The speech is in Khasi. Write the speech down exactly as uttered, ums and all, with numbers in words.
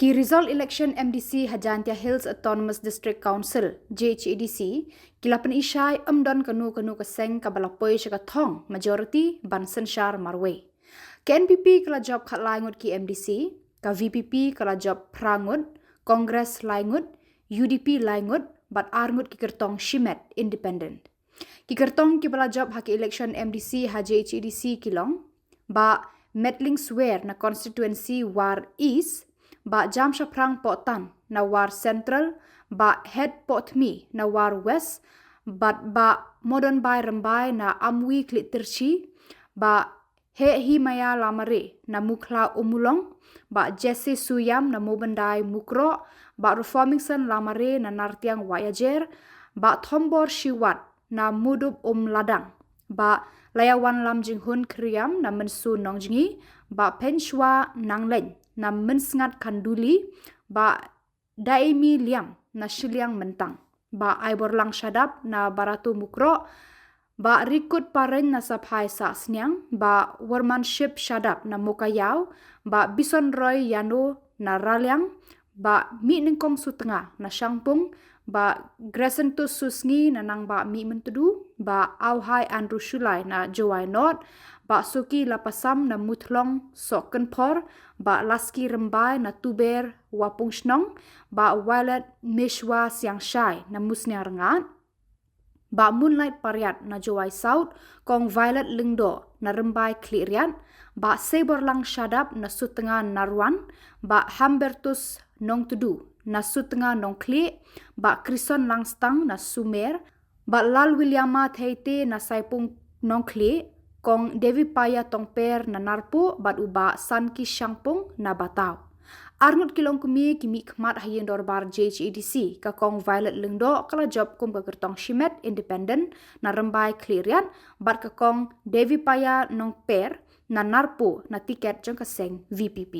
Ki result election M D C ha Jaintia Hills Autonomous District Council, J H A D C, ki la pynishai ym don kano kano ka seng kaba la poi sha ka thong majority ban synshar marwei. Ka N P P ka la jop khatlai ngut ki M D C, ka V P P ka la jop phra ngut, Congress lai ngut, U D P lai ngut, bad ar ngut ki kyrtong shimet independent. Ki kyrtong kiba la jop ha ki election M D C ha J H A D C ki long, Bah Metling Swer na constituency War East, Bah Jamshaphrang Pohtan na War Central, Bah Het Pohthmi na War West, bad Bah Modonbai Rymbai na Amwi Klityrshi, Bah Hehimaya Lamare na Mukhla Ummulong, Bah Jesse Suyam na Mowbendai Mukroh, Bah Reformingson Lamare na Nartiang Wahiajer, Bah Thombor Shiwat na Mudup Umladang, Bah Layawanlam Jinghun Khriam na Mynsu Nongjngi, Bah Phenshwa Nanglein na Mynsngat Khanduli, Bah Daimi Liam na Shiliang Myntang, Bah Aiborlang Shadap na Barato Mukroh, Bah Rikut Pareng na Saphai Sahsniang, Bah Warmanship Shadap na Mowkaiaw, Bah Bison Roy Yano na Raliang, Bah Mihnyngkong Sutnga na Shangpung, Bah Crescentus Susngi na Nangbah Mihmyntdu, Bah Auhai Andrew Shullai na Jowai North, Bah Soki Lapasam na Muthlong Sohkynphor, Bah Laski Rymbai na Tuber Wapungshnong, Bah Violet Meshwa Siangshai na Musniang Rngat, Bah Moonlight Pariat na Jowai South, Kong Violet Lyngdoh na Rymbai Khliehriat, Bah Seiborlang Shadap na Sutnga Narwan, Bah Hambertus Nongtdu na Sutnga Nongkhlieh, Bah Krison Langstang na Sumer, Bah Lalwiliama Theite na Saipung Nongkhlieh, Kong Devipaya Tongper na Narpuh, bad u Bah Sanki Shangpung na Bataw. Ar ngut ki longkmie ki mihkhmat ha ïing dorbar J H A D C, ka Kong Violet Lyngdoh ka la jop kum ka kyrtong shimet independent na Rymbai Khliehriat, bad ka Kong Devipaya Nongper na Narpuh na tiket jong ka seng V P P.